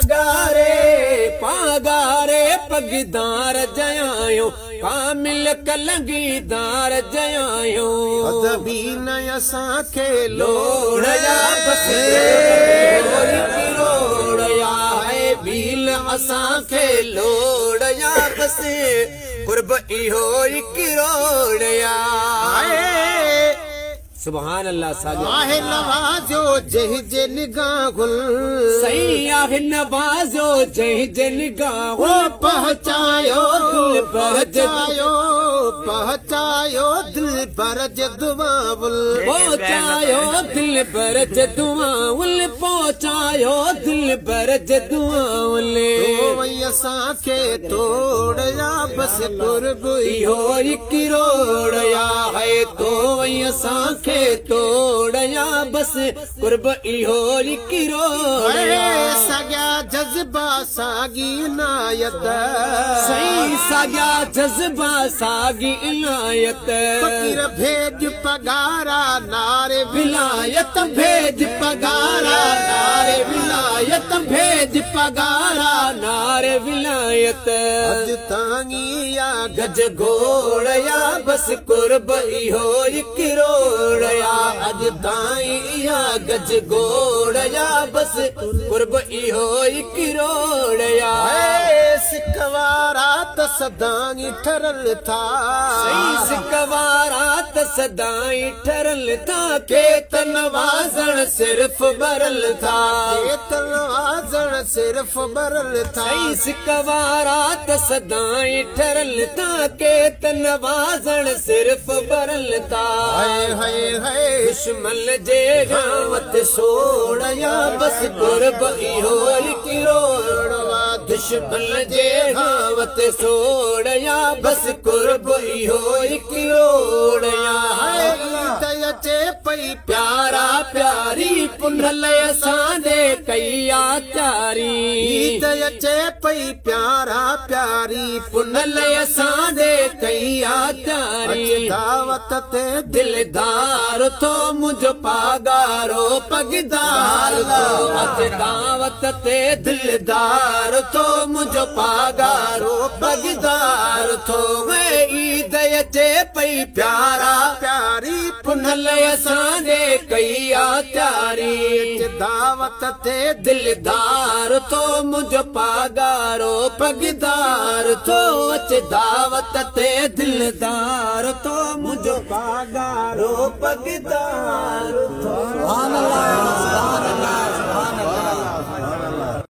पगारे पागारे पगदार जयायो कामिल कलंगीदार जयायो अदबी न असांखे लोड़या बस किरोड़या है बील असांखे लोड़या बस कुर्ब इहो किरोड़या सुभान अल्लाह साजो आहे नवाज़ो जंहिं जे निगाहुल सही आहे नवाज़ो जंहिं जे निगाहुल पहुचायो दिल बर पहुचायो पहुचायो दिल बर जे दुआउल पहुचायो दिल बर जे दुआउल पहुचायो दिल बर जे दुआउल तो वई असांखे तोड़या बस कुर्ब इहो किरोड़या है तो वई असांखे तोड़या बस कुर्ब इहो किरोड़या साॻिया जज़्बा साॻी इनायत सही साॻिया जज़्बा साॻी इनायत फ़क़ीर भेज पगारा नारे विलायत भेज पगारा नारे विलायत भेज पगारा नारे विलायत अॼु ताईं या गज घोड़या बस कुर्ब इहो किरोड़या अॼु ताईं इहा गज घोड़या बस कुर्ब इहो किरोड़या सिक वारा त सदाईं ठरल था सही सिक वारा त सदाईं ठरल था खेत नवाज़ण सिर्फ़ बरल था खेत नवाज़ण सिर्फ़ बरल था सही सिक वारा त सदाईं ठरल था खेत नवाज़ण सिर्फ़ बरल था हाय हाय हाय दुश्मन जे गांवत सोड़या बस कुर्ब इहो किरोड़वा दुश्मन जे गांवत सोड़या बस कुर्ब इहो किरोड़या ईद अचे पई प्यारा प्यारी पुनल असां कई आ त्यारी ईद अचे पई प्यारा प्यारी पुनल असां कई आ त्यारी दावत ते दिलदार थो मुंहिंजो पागारो पगदार थो अच दावत ते दिलदार थो मुंहिंजो पागारो पगदार थो ईद अचे पई प्यारा प्यारी पुनल असां कई आ त्यारी दावत ते दिलदार थो मुंहिंजो पागारो पगदार थो अच दावत ते दिलदार थो मुंहिंजो पागारो पगदार थो। सुभान अल्लाह, सुभान अल्लाह, सुभान अल्लाह।